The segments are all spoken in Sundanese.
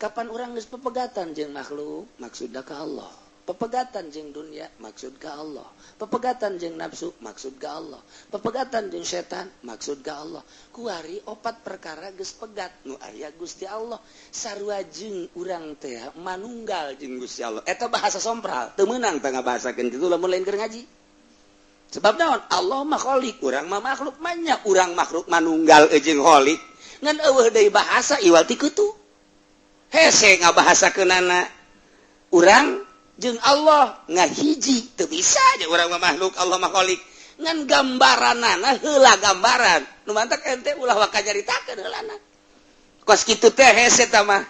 Kapan urang geus pepegatan jeung makhluk, maksudna ka Allah. Pepegatan jeung dunia, maksud ka Allah. Pepegatan jeung nafsu, maksud ka Allah. Pepegatan jeung setan, maksud ka Allah. Kuari opat perkara geus pegat nu aya Gusti Allah. Sarua jeung urang teh manunggal jeung Gusti Allah. Eta bahasa sompral, teu meunang teh ngabahasakeun kitu lamun lain keur ngaji. Sebab naon? Allah mah khalik, urang mah makhluk, manya urang makhluk manunggal jeung khalik. Ngan eueuh deui bahasa iwal ti kitu. Hese ngabahasakeunana urang jeung Allah ngahiji teu bisa aja urang mah makhluk Allah mah khalik. Ngan gambaranana heula gambaran nu mantak ente ulah waka nyaritakeun heulana. Kos kitu teh hese tah mah.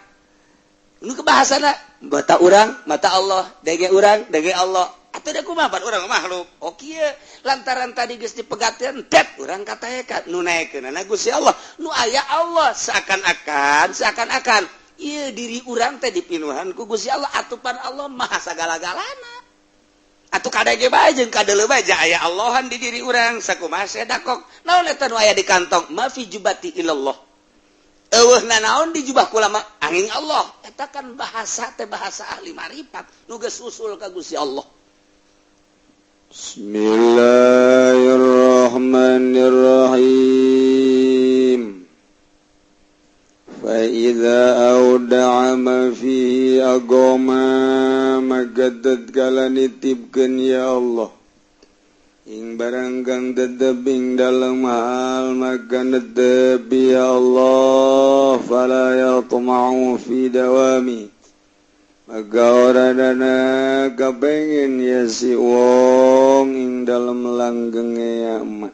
Nu kebahasana mata urang mata Allah, dege urang dege Allah. Atuh da kumaha pan urang makhluk. Oh kieu lantaran tadi geus dipegatkeun tet urang kataekat nu naekeunana Gusti Allah. Nu aya Allah seakan-akan seakan-akan ieu diri urang teh dipinuhan ku Gusti Allah atupan Allah maha sagala-galana. Atuh kadege bae jeung kadeuleu bae ja aya Allahan di diri urang sakumaha sedakok. Naon eta nu aya di kantong? Ma fi jubati ilallah. Eueuh nanaon di jubah kula mah angin Allah. Eta kan bahasa teh bahasa ahli marifat nu geus usul ka Gusti Allah. Bismillahirrahmanirrahim. Fa idza awda'a ma fihi agama magadad kala nitipkeun ya Allah ing barang kang tetep ing dalem hal maka netep ya Allah fala yatma'u fi dawami maka ora dana kapengin ya si wong ing dalem langgenge ya emak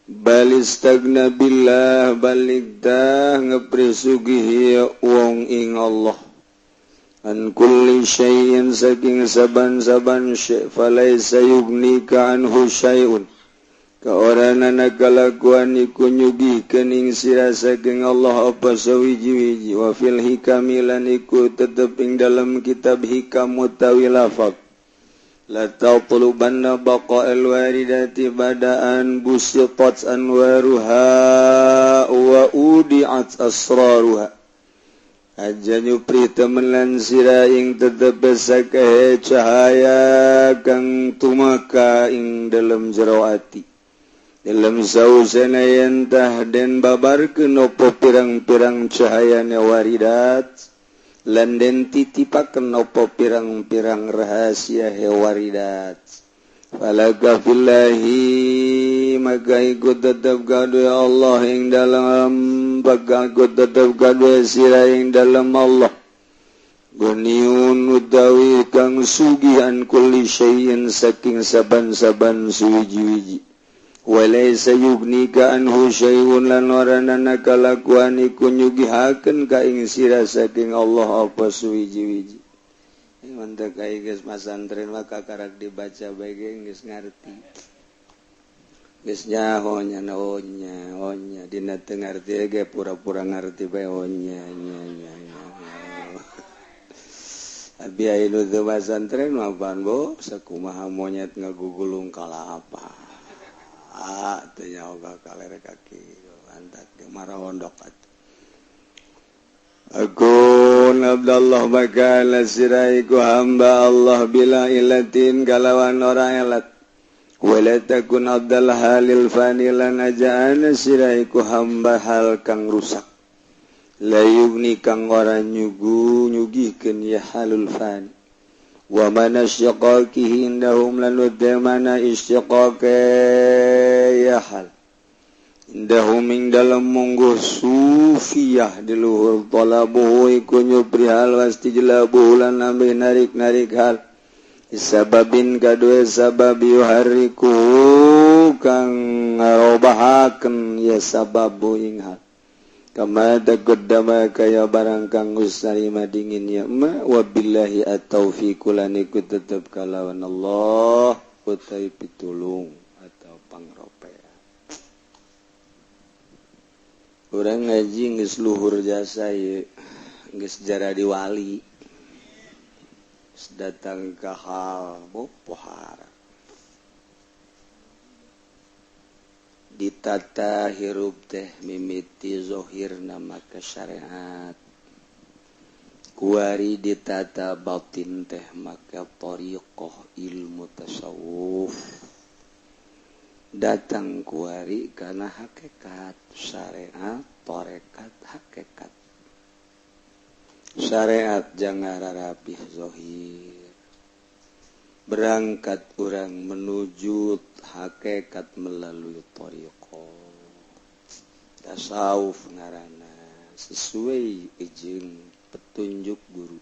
balistagna billah balik dah ngeprisugihi wong ing Allah an kulli syai'in saking saban-saban syai' falaisa yugnika anhu syai'un kaoranana kalakuan iku nyugihkeun ing sira saking Allah apa sawiji-wiji wa fil hikami lan iku tetep ing dalam kitab hikam utawi lafaz la tatlubanna baqa'al waridati badaan busitat anwaruha wa udi'at asraruha aja nyupri temen lan sira ing tetep sakahe cahaya kang tumaka ing dalem jero ati dalam sausana yen tah den babarkeun opo pirang-pirang cahayane waridat lan den titipakeun opo pirang-pirang rahasia hewaridat falaga fillahi maka iku tetep gaduh Allah ing dalam maka tetep gaduh sira ing dalam Allah guniun utawi kang sugihan kulli syai'in saking saban-saban suwiji-wiji walaysa yugnika anhu syai'un lan oranana kalakuan iku nyugihakeun ka ing sira saking Allah apa suwiji-wiji. Mantap kai geus masantren mah kakarak dibaca bae geus ngarti. Geus nyaho nya nya oh nya dina teu ngarti ge pura-pura ngarti bae oh nya nya nya nya. Abi anu teu masantren mah pan bo sakumaha monyet ngagugulung kalapa. Ah teu nyaho ka kaler kaki antak ge marondok atuh. Akun Abdullah bakal siraiku hamba Allah bila ilatin kalawan ora elat wala takun abdal halil fanilan ajaan siraiku hamba hal kang rusak la yugni kang ora nyugu nyugihkeun ya halul fani wa man asyiqaqihi indahum lan udamana isyiqaqe ya hal indahum ing dalem mungguh sufiyah di luhur talabuhu iku nyupri hal wastijlabuhu lan ambil narik-narik hal sababin kadue sabab yuhariku kang ngarobahakeun ya sababu ing hal kama taqaddama kaya barang kang geus narima dingin ya ma wabillahi at-taufiq lan iku tetep kalawan Allah utawi pitulung atau pangropea. Urang ngaji geus luhur jasa ieu geus jaradi wali datang ka hal bopohara ditata hirup teh mimiti zohirna maka syariat. Kuari ditata batin teh maka thariqah ilmu tasawuf datang kuari karena hakikat syariat tarekat hakikat syariat jangan rapih zahir berangkat orang menuju hakikat melalui thariqah tasawuf ngaranna sesuai izin petunjuk guru.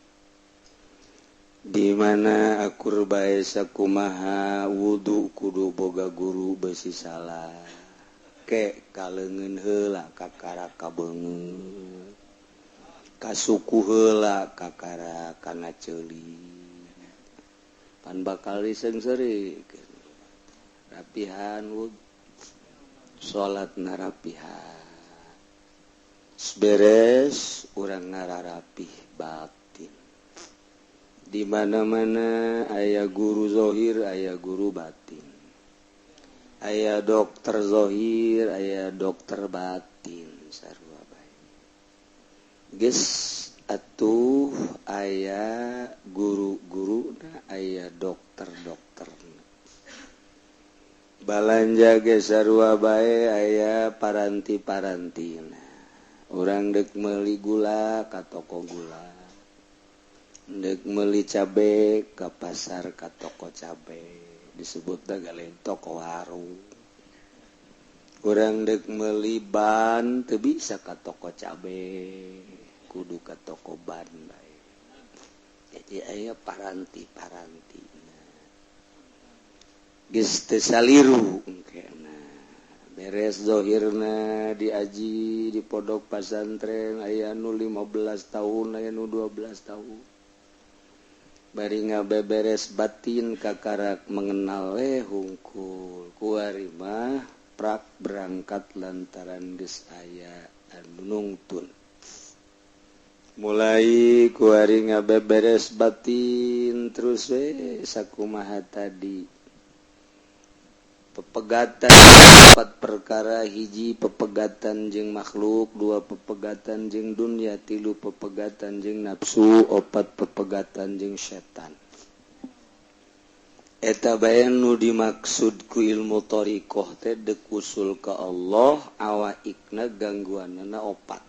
Di mana akur bae sakumaha wudu kudu boga guru besi salah ke kaleungeun heula kakara kabeungeut kasuku heula kakara kana ceuli pan bakal diseungseuri rapihan wudu salat narapihan beres urang ngararapih batin. Di mana-mana aya guru zohir, aya guru batin. Aya dokter zohir, aya dokter batin sarua bae. Geus atuh aya guru-guruna, aya dokter-dokterna. Balanja ge sarua bae aya paranti-parantina. Orang dek meuli gula ka toko gula, dek meuli cabe ka pasar ka toko cabe, disebutna galen toko warung. Orang dek meuli ban teu bisa ka toko cabe, kudu ka toko ban bae. Jadi aya paranti-paranti. Geus teu saliru engkena. Beres zohirna diaji di pondok pasantren aya nu 15 tahun aya nu 12 tahun bari ngabeberes batin kakarak mengenal we hungkul kuari mah prak berangkat lantaran geus aya anu nungtun mulai kuari ngabeberes batin terus we sakumaha tadi pepegatan empat perkara hiji pepegatan jeung makhluk dua pepegatan jeung dunia tilu pepegatan jeung nafsu opat pepegatan jeung setan eta bae nu dimaksud ku ilmu thariqah teh deuk usul ka Allah awaikna gangguanna opat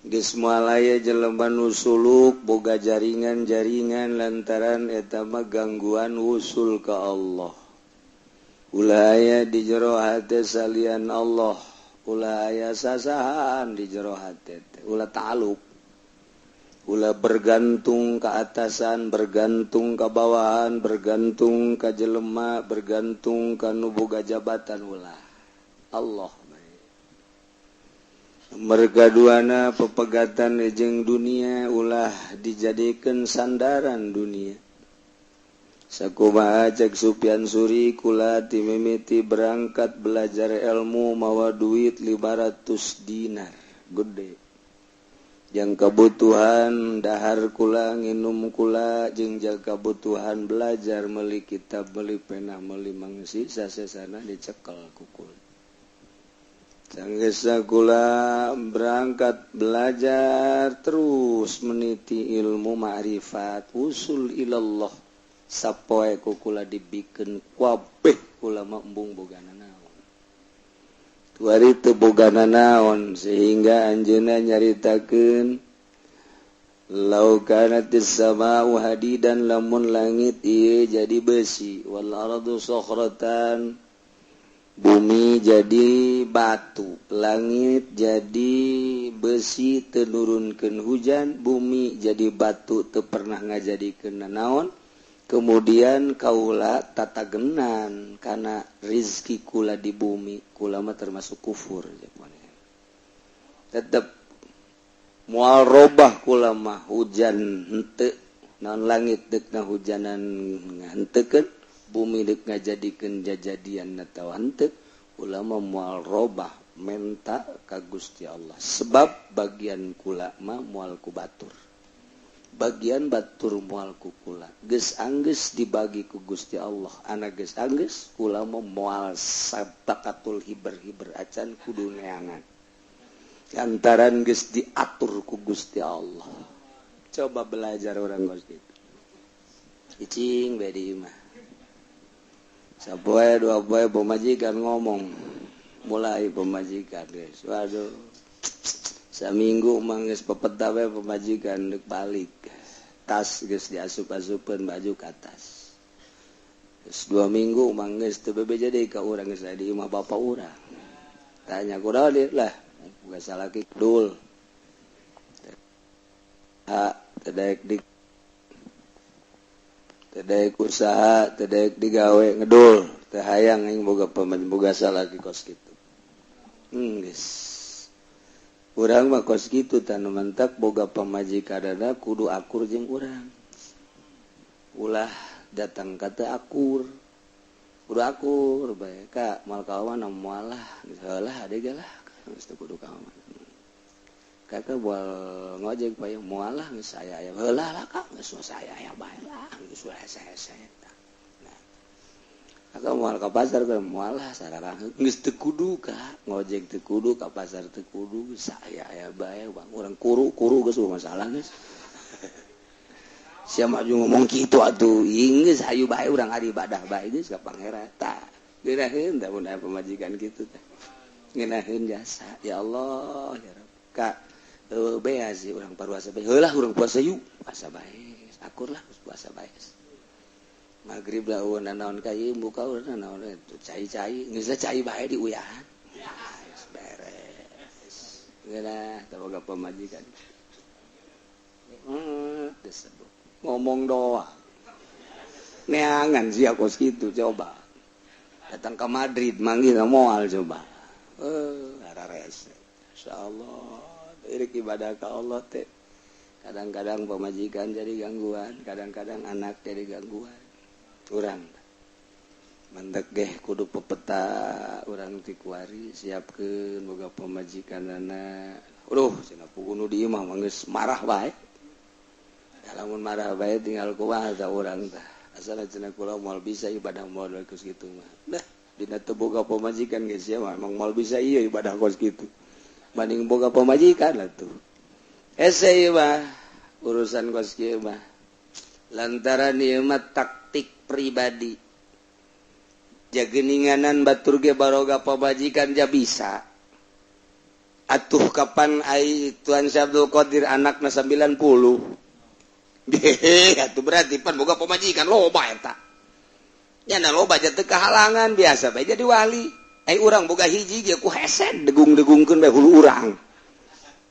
geus moal aya jelema nu suluk boga jaringan-jaringan lantaran eta mah gangguan usul ka Allah. Ulah aya di jero hate salian Allah, ulah aya sasahan di jero hate, ulah ta'aluk, ulah bergantung ke atasan, bergantung ke bawahan, bergantung ke jelema, bergantung ka nu boga jabatan ulah. Allah bae. Merga duana pepegatan jeung dunia ulah dijadikeun sandaran dunia. Sakumaha cek Sufyan Suri kula timimiti berangkat belajar ilmu mawa duit 500 dinar gede. Jang kebutuhan dahar kula nginum kula jeung jang kebutuhan belajar meuli kitab meuli pena meuli mangsi sasesana dicekel kukul. Sanggeusna kula berangkat belajar terus meniti ilmu ma'rifat usul ilallah. Sapoe ku kula dibikeun kabeh kula mah embung bogana naon. Tuari teu bogana naon sehingga anjeunna nyaritakeun lau kanatis samaa'u hadidan lamun langit ieu jadi besi wal ardu sakhratan bumi jadi batu langit jadi besi teu nurunkeun hujan bumi jadi batu teu pernah ngajadikeun naon. Kemudian kaula tatagenan karena rizki kula di bumi kula mah termasuk kufur tetep moal robah kula mah hujan henteu naon langit deukna hujanan henteukeun bumi deuk ngajadikeun jajadian atawa henteu kula mah moal robah menta ka Gusti Allah sebab bagian kula mah moal ku batur bagian batur moal ku kula geus anggeus dibagi ku Gusti Allah anak geus anggeus kula mah moal sabakatul hiber-hiber acan kudu neangan lantaran geus diatur ku Gusti Allah. Coba belajar orang kos gitu. Cicing bae di imah. Sapoe dua poe pemajikan ngomong. Mulai pemajikan guys. Waduh. Saminggu mah geus pepeta bae pemajikan deuk balik. Tas geus diasup-asupeun baju ka tas. Geus 2 minggu mah geus teu bebeja deui ka urang geus di imah bapa urang. Tanya kunaon deui lah, boga salaki dul. Ha, teu daek di teu daek usaha, teu daek digawe ngedul, teu hayang aing boga boga salaki kos kitu. Geus. Urang mah kos kitu tanu mentak boga pamajikanana kudu akur jeung urang. Ulah datang ka teu akur. Kudu akur bae ka moal ka mana moal lah, geus heulah ade ge lah, geus teu kudu ka mana. Kakak bual ngojek payung moal lah geus aya aya heulah lah kak geus saya aya bae lah geus saya eta. Nah, kakak moal ka pasar ke moal lah sararang geus teu kudu ka ngojek teu kudu ka pasar teu kudu geus aya aya bae bang urang kuru-kuru geus masalah geus. Sia maju ngomong kitu atuh geus hayu bae urang ari ibadah bae geus ka pangeran tah. Geunaheun tah mun aya pamajikan kitu teh. Ngeunaheun jasa ya Allah ya Rabb. Ka bea sih urang paruasa bae heulah urang puasa yuk puasa bae akur lah puasa bae maghrib lah eueuh nanaon ka ieu buka urang nanaon cai-cai geus cai bae di uyahan geus beres geunah teh boga pamajikan disebut ngomong doang neangan sia kos kitu coba datang ke Madrid manggil moal coba ararese insyaallah irik ibadah ka Allah teh kadang-kadang pemajikan jadi gangguan, kadang-kadang anak jadi gangguan. Urang mendek geh kudu pepeta urang ti kuari siapkeun boga pamajikanana. Aduh, cenah puguh di imah mah geus marah bae. Lamun marah bae tinggal kumaha tah urang tah. Asal cenah kula moal bisa ibadah moal kos kitu mah. Dah dina teu boga pamajikan geus sia mah emang moal bisa ieu ibadah kos kitu. Banding boga pamajikan lah tuh. Hese ieu mah urusan kos kieu mah. Lantaran ieu mah taktik pribadi. Jageninganan batur ge baroga pamajikan ja bisa. Atuh kapan ai Tuan Syekh Abdul Qadir anakna 90. Hehe, atuh berarti pan boga pamajikan loba eta. Nya loba ja teu kahalangan biasa bae jadi wali. Ai urang boga hiji ge ku hesed degung-degungkeun bae hulu urang.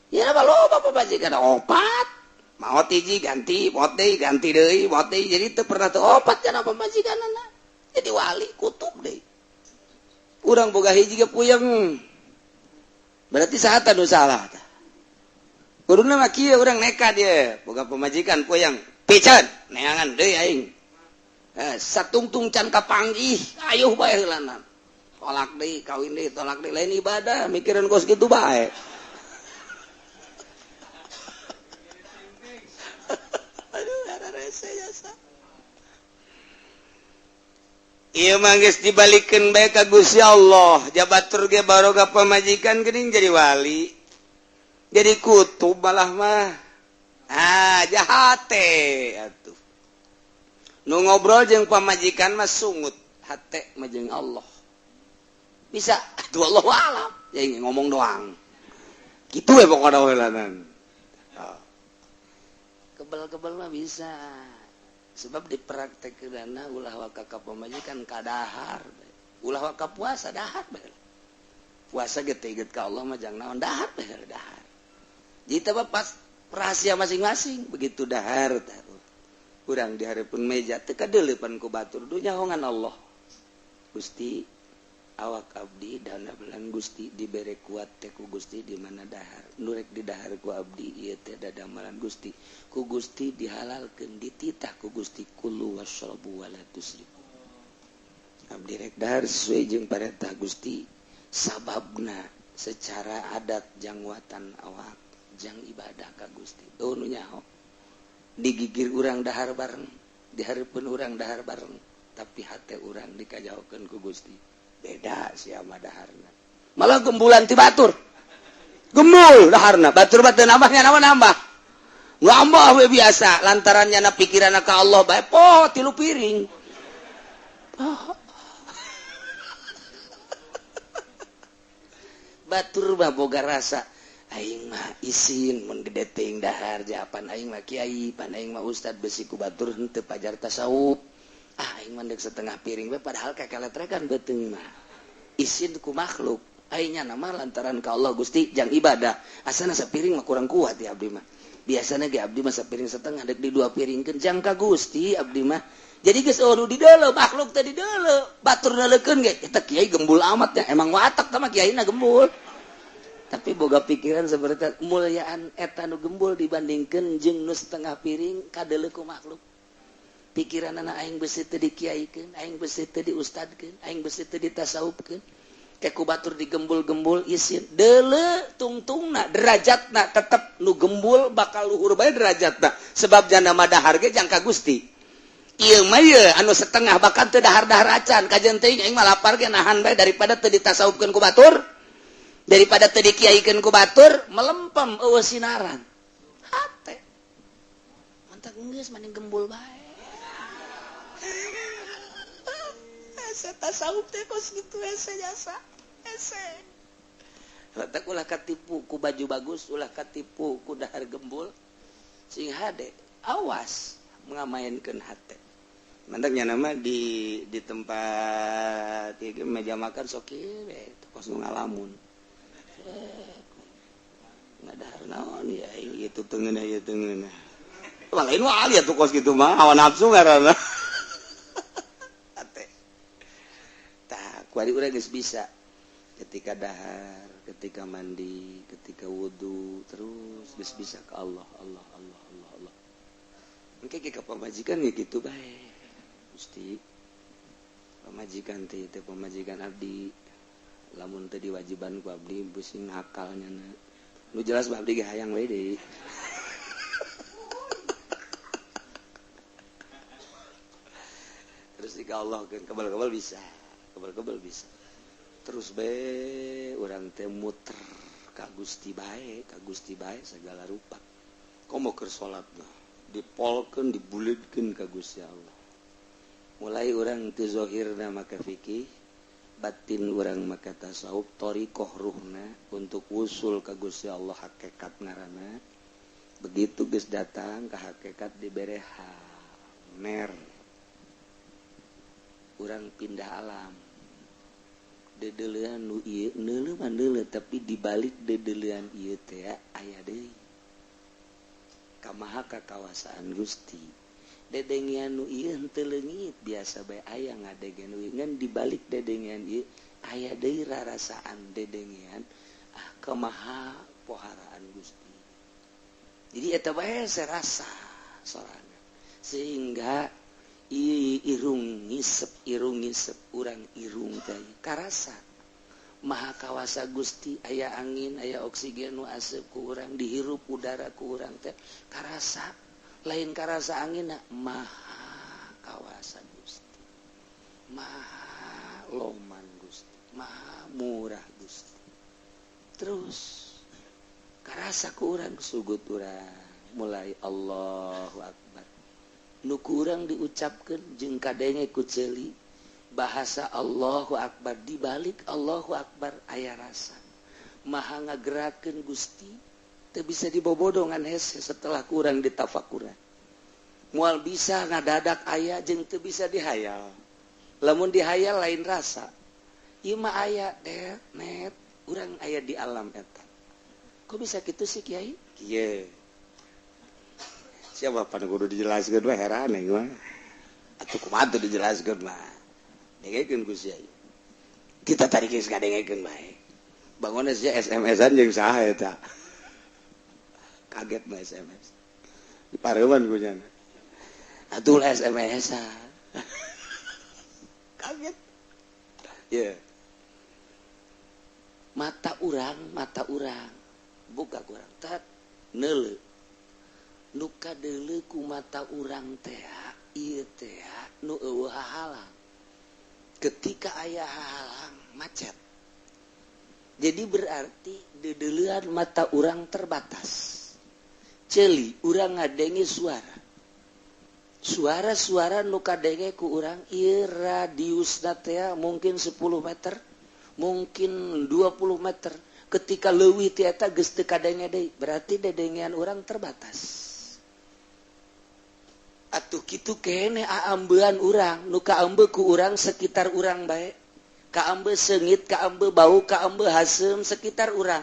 Ya loba pamajikan opat. Maot hiji ganti, maot deui ganti deui, maot deui jadi teu pernah teu opat kana pamajikanana. Jadi wali kutub deui. Urang boga hiji ge puyeng. Berarti saha tah nu salah tah? Kuduna mah kieu urang nekat ye, boga pamajikan puyeng, piceun neangan deui aing. Satungtung can kapanggih, ayuh bae heulana. Tolak deui, kawin deui, tolak deui, lain ibadah, mikiran kos kitu bae. Aduh, rese jasa. Ieu mah geus dibalikeun bae ka Gusti Allah, jabatur ge baroga pamajikan geuning jadi wali. Jadi kutub malah mah. Ah, jahat teh atuh. Nu ngobrol jeung pamajikan mah sungut, hate mah jeung Allah. Bisa, aduh Allah alam, ya ngomong doang. Gitu ya pokoknya heulanan. Kebel-kebel mah bisa. Sebab dipraktekkeunana ulah waka ka pamajikan kadahar. Ulah waka puasa dahar bae. Puasa ge teu inget ka Allah mah jang naon dahar bae dahar. Jadi teh pas rahasia masing-masing begitu dahar tah. Urang di hareupeun meja teu kadeuleupan ku batur dunya hongan Allah. Gusti awak abdi dana belan Gusti dibere kuat teh ku Gusti di mana dahar nurek di dahar ku abdi ieu teh dadamalan Gusti ku Gusti dihalalkeun dititah ku Gusti kulu wasyrabu wala tusrifu abdi rek dahar sesuai jeung parentah Gusti sababna secara adat jangwatan awak jang ibadah ka Gusti oh nu nyaho digigir urang dahar bareng dihareupeun urang dahar bareng tapi hate urang dikajaokeun ku Gusti beda siapa daharna malah gembulan ti batur gembul daharna batur batur nambahnya nambah nambah Ngambah we biasa lantaran nyana pikiran ka Allah bae poho 3 piring. Poho. Batur mah boga rasa aing mah isin mun gede teuing dahar japan aing mah kiai pan aing mah ustad besi ku batur henteu pajar tasawuf. Ah aing mah deuk setengah piring we padahal kakaletrekan beuteung mah. Isin ku makhluk. Aing nya mah lantaran ka Allah Gusti jang ibadah. Asana sapiring mah kurang kuat ya abdi mah. Biasana ge abdi mah sapiring setengah deuk di 2 piringkeun jang ka Gusti abdi mah. Jadi geus eueuh di deuleu makhluk teh di deuleu batur neuleukeun ge eta kiai gembul amat ya emang watak tah mah kiaina gembul. Tapi boga pikiran seperti mulyaan eta nu gembul dibandingkeun jeung nu setengah piring kadeuleu ku makhluk. Pikiranana aing beusi teu dikiaikeun, aing beusi teu diustadkeun, aing beusi teu ditasawufkeun. Ke ku batur digembul-gembul isin deuleu tungtungna derajatna tetep nu gembul bakal luhur bae derajatna sebab jana mah dahar ge jang ka Gusti. Ieu mah ieu anu setengah bahkan teu dahar-dahar acan kajeun teuing aing mah lapar ge nahan bae daripada teu ditasawufkeun ku batur. Daripada teu dikiaikeun ku batur melempem eueuh sinaran hate mantak geus mending gembul bae. Hese tasawuf teh kos kitu hese jasa hese letak ulah katipu ku baju bagus ulah katipu ku dahar gembul sing hade awas ngamaenkeun hate. Mantaknya nama di tempat di meja makan sok ieu we kos nu ngalamun. Ngadahar naon ya itu tengeuna ieu tengeuna. Wah lain wali atuh kos kitu mah hawa nafsu ngaranna. Ate. Tah kuari urang geus bisa ketika dahar, ketika mandi, ketika wudu terus geus bisa ke Allah, Allah, Allah, Allah, Allah. Engke ke pamajikan ge kitu bae. Gusti pamajikan teh teh pamajikan abdi. Lamun teu diwajiban ku abdi pusing akalnya na. Nu jelas abdi ge hayang we deui. Terus jika Allah keun kebal-kebal bisa, kebal-kebal bisa. Terus be urang teh muter ka Gusti bae, ka Gusti bae segala rupa. Komo keur salat mah dipolkeun dibulidkeun ka Gusti Allah. Mulai urang teu zahirna make fikih, batin urang make tasawuf thariqah ruhna untuk wusul ka Gusti Allah hakikat ngaranna. Begitu geus datang ka hakikat dibere mer. Urang pindah alam. Dedeulean nu ieu neuleuh mah neuleuh tapi dibalik dedeulean ieu teh aya deui. Kamaha kakawasaan Gusti. Dedengian nu ieu henteu leungit biasa bae aya ngadegen nu ieu ngan dibalik dedengian ieu aya deui rarasaan dedengian ah kamaha poharaan Gusti. Jadi eta bae serasa sorangan sehingga irung ngisep urang irung teh karasa maha kawasa Gusti aya angin aya oksigen nu asup ku urang dihirup udara ku urang teh karasa lain karasa angin maha kawasa Gusti maha loman Gusti maha murah Gusti. Terus karasa ku urang sugut urang mulai Allahu Akbar nu kurang diucapkeun jeung kadenge ku ceuli bahasa Allahu Akbar dibalik Allahu Akbar aya rasa maha ngagerakeun Gusti teu bisa dibobodongan hese setelah kurang ditafakuran moal bisa ngadadak aya jeung teu bisa dihayal lamun dihayal lain rasa ieu mah aya det net urang aya di alam eta kok bisa kitu sih kiai kieu siapa pan kudu dijelaskeun mah heran aing mah atuh kumaha teu dijelaskeun mah dengekeun ku sia kita tadi geus ngadengekeun bae bangun sia SMS-an jeung saha eta kaget mah SMS di pareuman ku nya atuh SMS-an kaget ye yeah. Mata urang buka kurang tat neuleuh nu kadeuleu ku mata urang teh ieu teh nu eueuh hahalang. Ketika aya hahalang macet. Jadi berarti deudeulean mata urang terbatas. Ceuli urang ngadenge suara, suara-suara nu kadenge ku urang ieu radius teh mungkin 10 meter, mungkin 20 meter. Ketika leuwih ti eta geus teu kadenge deui, berarti dedengean urang terbatas. Atuh kitu kene aambean urang, nu kaambe ku urang sekitar urang bae. Kaambe seungit, kaambe bau, kaambe haseum sekitar urang.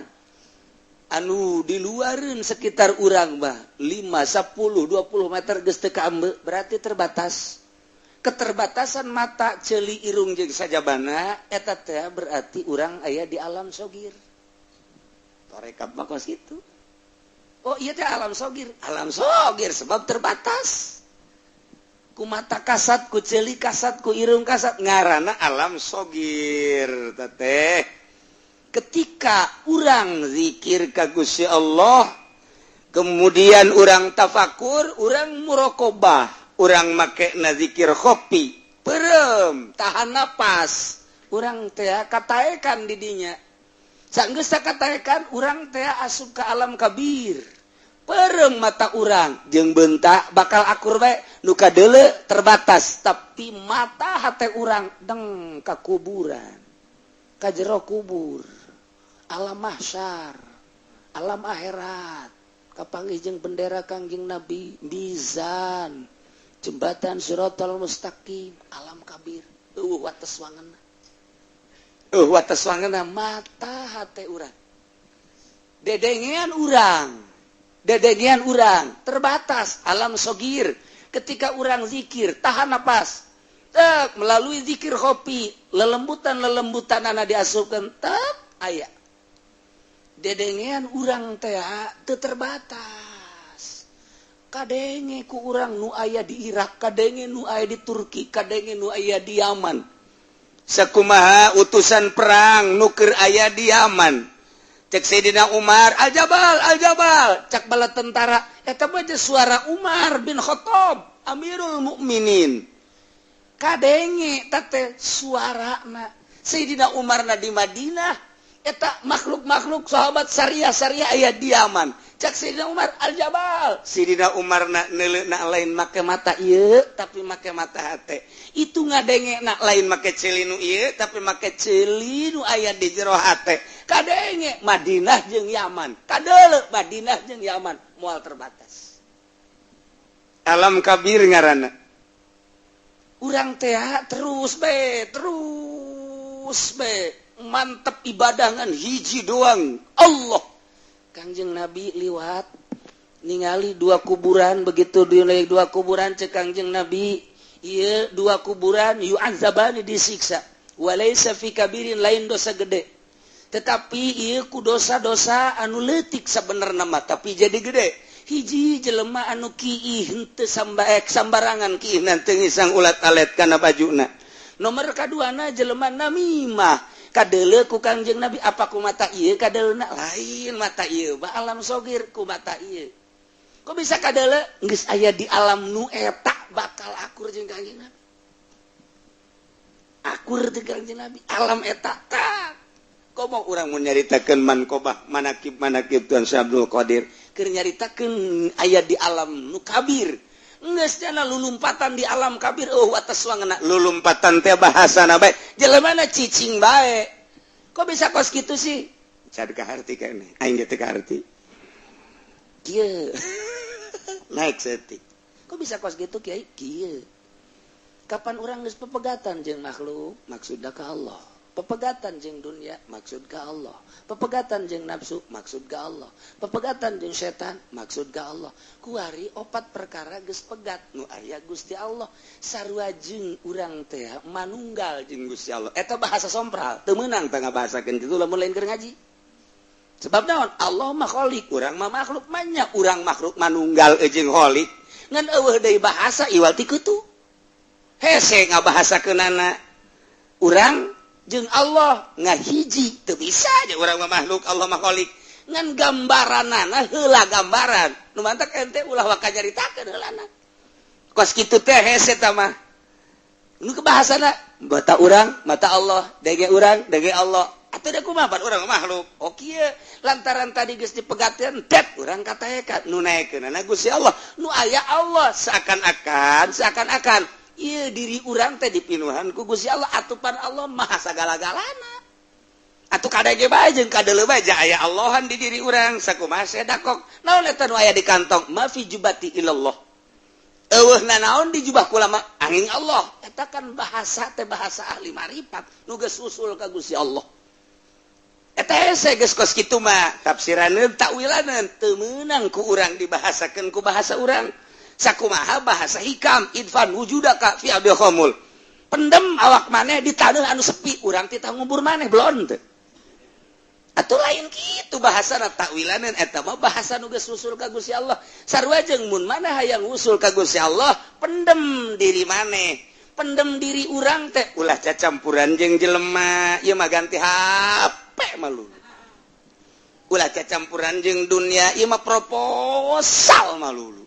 Anu di luareun sekitar urang mah 5, 10, 20 meter geus teu kaambe, berarti terbatas. Keterbatasan mata, ceuli, irung jeung sajabana eta teh berarti urang aya di alam sogir. Tarekat mah kos kitu. Oh iya teh alam sogir, alam sogir sebab terbatas. Ku mata kasat, ku ceuli kasat, ku irung kasat, ngarana alam sogir teteh. Ketika urang zikir ka Gusti Allah, kemudian urang tafakur, urang murokobah, urang make na zikir khofi, perem, tahan napas, urang teh kataekan didinya. Sanggeus kataekan, urang teh asup ke alam kabir. Perem mata urang jeung bentak bakal akur bae, nu kadeuleu terbatas, tapi mata hate urang deng ka kuburan, ka jero kubur, alam mahsyar, alam akhirat, kapanggih jeung bendera Kangjeng Nabi, mizan, jembatan siratal mustaqim, alam kabir. Euweuh wates wangeunna, euweuh wates wangeunna mata hate urang, dedengean urang, dedengean urang terbatas alam sogir. Ketika urang zikir tahan napas tek, melalui zikir khofi, lelembutan lelembutan anak diasupkan tek, aya dedengean urang teh teu terbatas. Kadenge ku urang nu aya di Irak, kadenge nu aya di Turki, kadenge nu aya di Yaman. Sakumaha utusan perang nu keur aya di Yaman, cek Sayyidina Umar, "Al-Jabal, Al-Jabal." Cak bala tentara, eta mah suara Umar bin Khattab, Amirul Mukminin. Kadenge teh suarana Sayyidina Umar na di Madinah, eta makhluk-makhluk sahabat syariah-syariah aya di Yaman. Cak Sayyidina Umar, "Al-Jabal." Sayyidina Umar na neuleu na lain make mata ieu, tapi make mata hate. Itu ngadenge na lain make ceuli nu ieu, tapi make ceuli nu aya di jero hate. Kadenge Madinah jeung Yaman, kadeuleu Madinah jeung Yaman, moal terbatas. Alam kabir ngaranna. Urang teh terus be, terus be mantep ibadah ngan hiji doang, Allah. Kangjeng Nabi liwat ningali dua kuburan. Begitu di dua kuburan, cek Kangjeng Nabi, iya dua kuburan yu'adzabani, disiksa, walaysa fi kabirin, lain dosa gede, tetapi iya ku dosa-dosa anu letik sebenarnya mah, tapi jadi gede. Hiji jelema anu kiih henteu sambaek sambarangan kiih nanti ngisang ulat alet kana bajuna. Nomor kaduana jelema namimah. Kadeuleu ku Kangjeng Nabi, apa ku mata ieu kadeulna? Lain mata ieu ba alam sogir, ku mata ieu. Kok bisa kadeuleu? Geus aya di alam nu eta bakal akur jeung Kangjeng Nabi, akur jeung Kangjeng Nabi alam eta tak. Komo urang mun nyaritakeun manqobah, manakib manakib Tuan Syekh Abdul Qadir. Keur nyaritakeun aya di alam nu kabir, geus jana lulumpatan di alam kabir, oh atas wangena. Lulumpatan teh bahasana bae. Jelemana cicing bae. Kok bisa kos kitu sih? Cad kaharti kene aing ge teu kaharti. Kieu. Naik setik. Kok bisa kos gitu, Kiai? Kieu, kapan urang geus pepegatan jeung makhluk, maksudna ka Allah. Pepegatan jeung dunia, maksud ka Allah. Pepegatan jeung nafsu, maksud ka Allah. Pepegatan jeung setan, maksud ka Allah. Kuari opat perkara geus pegat nu aya Gusti Allah, sarua jeung urang teh manunggal jeung Gusti Allah. Eta bahasa sompral, teu meunang teh ngabahasakeun kitu lamun lain keur ngaji. Sebab naon? Allah mah khalik, urang mah makhluk, manya urang makhluk manunggal jeung khalik. Ngan euweuh deui bahasa iwal ti kitu, hese ngabahasakeunana. Urang jeung Allah ngahiji teu bisa aja, urang mah makhluk, Allah mah khalik. Ngan gambaranana heula, gambaran nu mantak ente ulah waka nyaritakeun heulana kos kitu teh, hese ta mah. Nu kebahasana mata urang mata Allah, dege urang dege Allah. Atuh da kumaha pan urang makhluk. Oh kieu lantaran tadi geus dipegatkeun tet urang kataekan nu naekeunana Gusti Allah. Nu aya Allah seakan-akan seakan-akan ieu diri urang teh dipinuhan ku Gusti Allah atupan Allah maha sagala-galana. Atuh kadege bae jeung kadeuleu bae ja aya Allahan di diri urang sakumaha sedakok. Naon eta nu aya di kantong? Ma fi jubati ilallah. Eueuh nanaon di jubah kula mah angin Allah. Eta kan bahasa teh bahasa ahli marifat nu geus usul ka Gusti Allah. Eta hese geus kos kitu mah tafsiraneun takwilaneun teu meunang ku urang dibahasakeun ku bahasa urang. Sakumaha bahasa hikam idfan wujudaka fi abdil khamul. Pendem awak maneh di taneuh anu sepi urang titah ngubur maneh belon teu. Atuh lain kitu bahasana takwilaneun eta mah bahasa nu geus usul ka Gusti Allah. Sarua jeung mun maneh hayang usul ka Gusti Allah pendem diri maneh. Pendem diri urang teh ulah cacampuran jeung jelema ieu mah ganti HP malu. Ulah cacampuran jeung dunia ieu mah proposal malulu.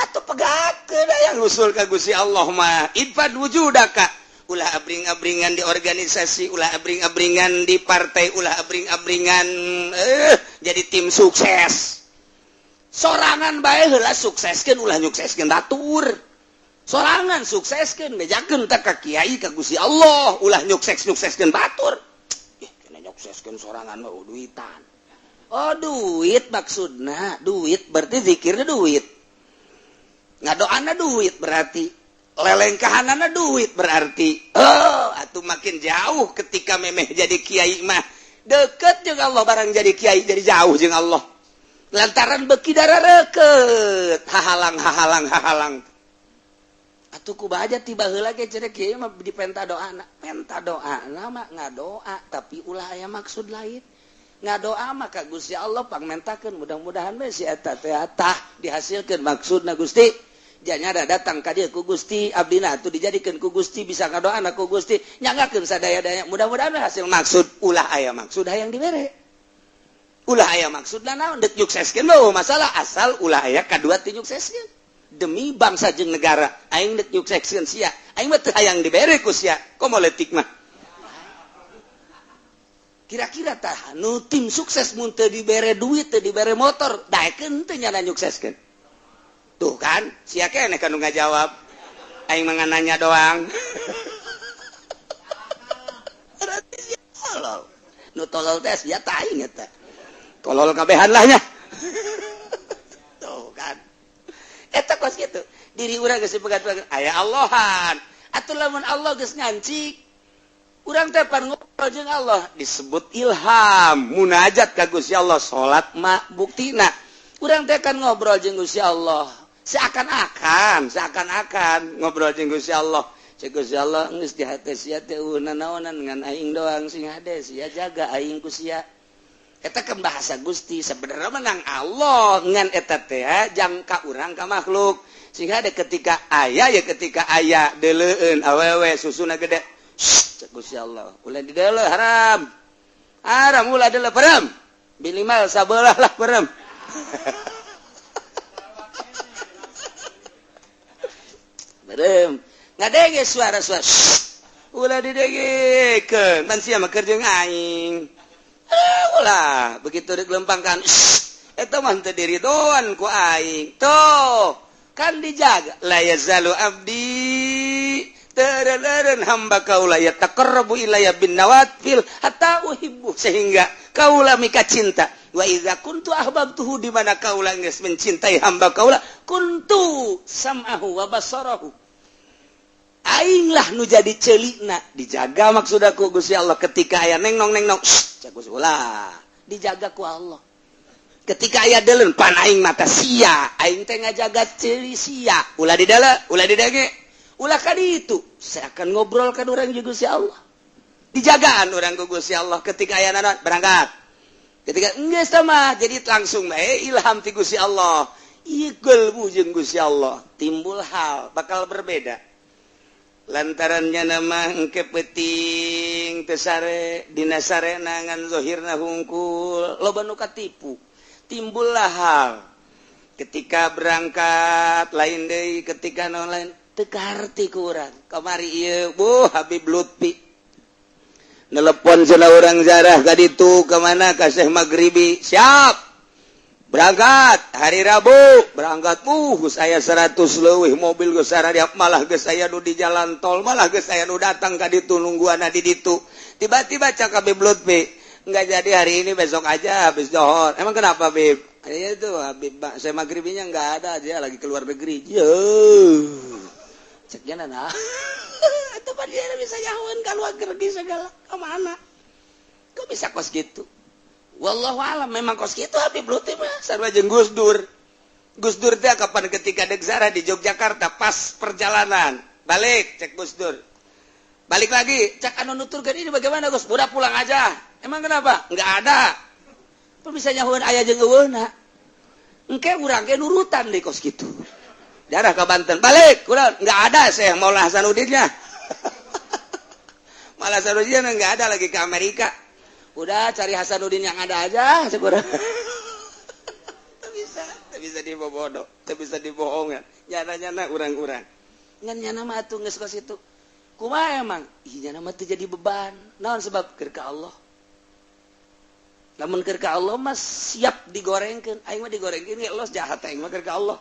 Atuh pegakeun hayang usul ka Gusti Allah mah idfan wujudaka. Ulah abring-abringan di organisasi, ulah abring-abringan di partai, ulah abring-abringan jadi tim sukses. Sorangan bae heula sukseskeun ulah nyukseskeun batur. Sorangan sukseskeun bejakeun teh ka kiai ka Gusti Allah, ulah nyukses-nyukseskeun batur. Ih, kena nyukseskeun sorangan mah duitan. Oh, duit maksudna, duit berarti zikirnya duit. Ngadoana duit berarti. Lelengkahanana duit berarti. Oh, atuh makin jauh ketika memeh jadi kiai mah. Deket jeung Allah barang jadi kiai jadi jauh jeung Allah. Lantaran beki darah reket, hahalang hahalang hahalang. Atuh ku baja tiba heula ge cenah kiai mah dipenta doana. Penta doana mah ngadoa tapi ulah aya maksud lain. Ngadoa mah ka Gusti Allah pangmentakeun mudah-mudahan we si eta teh tah dihasilkeun maksudna Gusti. Janya ada datang ka dieu ku Gusti abdina atuh dijadikeun ku Gusti bisa ngadoana ku Gusti nyanggakeun sadaya-daya mudah-mudahan hasil maksud ulah aya maksud hayang dibere. Ulah aya maksudna naon deuk nyukseskeun mah masalah asal ulah aya kadua teu nyukseskeun. Demi bangsa jeung negara aing deuk nyukseskeun sia aing mah teu hayang dibere ku sia komo leutik mah. Kira-kira tah nu tim sukses mun teu dibere duit teu dibere motor daekeun teu nyana nyukseskeun. Tuh kan, sia keneh kan nu ngajawab. Aing mah nanya doang. Berarti sia tolol. Nu tolol teh sia ta aing eta. Tolol kabehan lah nya. Tuh kan. Eta kos kitu. Diri urang geus dipegat-pegat aya Allahan. Atuh lamun Allah geus ngancik, urang teh pan ngobrol jeung Allah disebut ilham, munajat ka Gusti Allah, salat mah buktina. Urang teh kan ngobrol jeung Gusti Allah. Seakan-akan, seakan-akan ngobrol jeung Gusti Allah. Cek Gusti Allah geus di hate sia teh nanaonan ngan aing doang sing hade sia jaga aing ku sia. Eta kan bahasa Gusti sebenarnya menang Allah ngan eta teh jangka urang ka makhluk. Sehingga ada ketika aya ya ketika aya deuleueun awewe susuna gede. Cek Gusti Allah, ulah dideuleu haram. Haram ulah deuleu perem. Minimal sabelah lah perem. Berem. Ngadenge suara-suara. Ulah didengekeun. Man sia mah keur jeung aing. Ulah begitu digelempangkan. Eta mah teu diridoan ku aing. Tuh, kan dijaga. La yazalu abdi tereleren hamba kaula yataqarrabu ilayya bin nawafil hatta uhibbu sehingga kaula mika cinta. Wa idza kuntu ahbabtuhu di mana kaula geus mencintai hamba kaula kuntu sam'ahu wa basarahu. Aing lah nu jadi celikna dijaga maksud aku Gusti Allah ketika aya neng nong cek Gusti ulah dijaga ku Allah. Ketika aya deuleun pan aing mata sia aing teh ngajaga ceuli sia ulah didele ulah didenge ulah ka ditu. Saya akan ngobrol ka urang jeung Gusti Allah. Dijagaan urang ku Gusti Allah ketika aya naon berangkat. Ketika geus mah jadi langsung bae ilham ti Gusti Allah. Ieu gelbu jeung Gusti Allah timbul hal bakal berbeda. Lantarannya nama engke peuting teu sare dina sarena ngan zahirna hungkul loba nu katipu. Timbullah hal ketika berangkat lain deui ketika naon lain teu kaharti ku urang. Kamari ieu buh Habib Lutfi. Nelepon cenah urang zarah ka ditu ka mana ka Syekh Maghribi. Siap. Berangkat hari Rabu, berangkat geus aya 100 leuwih mobil geus sarariap, malah geus aya nu di jalan tol, malah geus aya nu datang ka ditu nungguanna di ditu. Tiba-tiba cak Habib Lutfi, "Enggak jadi hari ini, besok aja habis johor." "Emang kenapa, Bib?" "Iya itu Habib saya Maghribinya enggak ada, dia lagi keluar negeri." Yo. Ceknya nah. Itu pan dia bisa nyahoan keluar negeri segala ke mana? Kok bisa kos gitu? Wallahu alam memang kos gitu Habib Lutfi mah sarua jeung Gus Dur. Gus Dur teh kapan ketika dek zarah di Yogyakarta pas perjalanan balik cek Gus Dur. Balik lagi cek anu nuturkeun, "Ini bagaimana, Gus?" "Udah, pulang aja." "Emang kenapa?" "Enggak ada." Apa bisa nyahoan aya jeung euweuhna? Engke urang ge nurutan deh kos gitu. Darah ke Banten, balik, udah nggak ada saya Maulana Hasanuddinnya. Malah Hasanuddin nggak ada, lagi ke Amerika. Udah, cari Hasanuddin yang ada aja, segera. Bisa, bisa dibobodo, bisa dibohongan. Nyana-nyana urang-urang. Ngan nyana mah atuh geus kos itu. Kumaha emang? Ih, nyana mah teu jadi beban. Naon sebab? Keur ka Allah. Lamun keur ka Allah mah siap digorengkeun. Aing mah digorengkeun ge los, jahat aing mah keur ka Allah.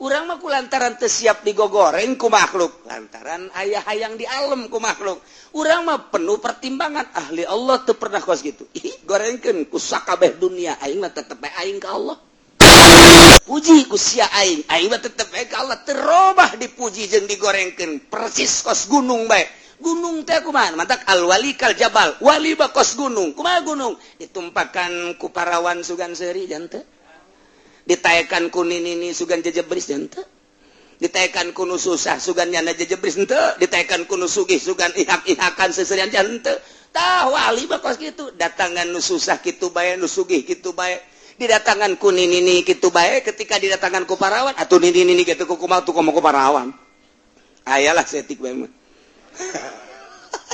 Urang mah ku lantaran teu siap digogoreng ku makhluk, lantaran aya hayang di alam ku makhluk. Urang mah penuh pertimbangan, ahli Allah teu pernah kos gitu. Ih, gorengkeun ku sakabeh dunia, aing mah tetep bae aing ka Allah. Puji ku sia aing, aing mah tetep bae ka Allah, terobah dipuji jeung digorengkeun persis kos gunung bae. Gunung teh kumaha? Mantak al wali kal jabal. Wali mah kos gunung. Kumaha gunung? Ditumpakan ku parawan sugan seuri janten. Ditaekan ku nini sugan jejebris henteu, ditaekan ku nu susah sugan nyana jejebris henteu, ditaekan ku nu sugih sugan ihak-ihakan seserian henteu. Tah, wali mah kos kitu, datangan nu susah kitu bae, nu sugih kitu bae, didatangan ku nini kitu bae. Ketika didatangan ku parawan atuh nini nini kitu, ku kumaha tuh ku parawan ayalah setik bae mah.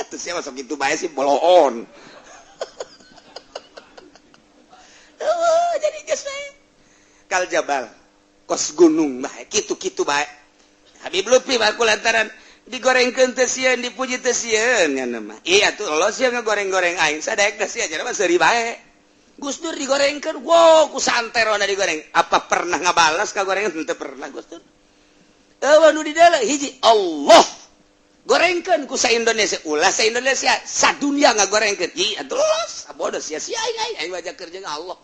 Atuh sia masuk kitu bae sih boloon. Oh, jadi geus bae kal jabal, kos gunung bae, kitu-kitu bae. Habib Lutfi mah ku lantaran digorengkeun teu sieun, dipuji teu sieun, nya mah iya tuh lo sia ngagoreng-goreng aing sadaek teh sia mah seuri bae. Gus Dur digorengkeun, wow, ku santerona digoreng, apa pernah ngabalas ka gorengan? Henteu pernah Gus Dur. Eueuh nu di dalam hiji Allah, gorengkeun ku sa Indonesia, ulah sa Indonesia, sadunia ngagorengkeun, ieu terus bodoh sia-sia aing. Aing aing wajah kerja Allah,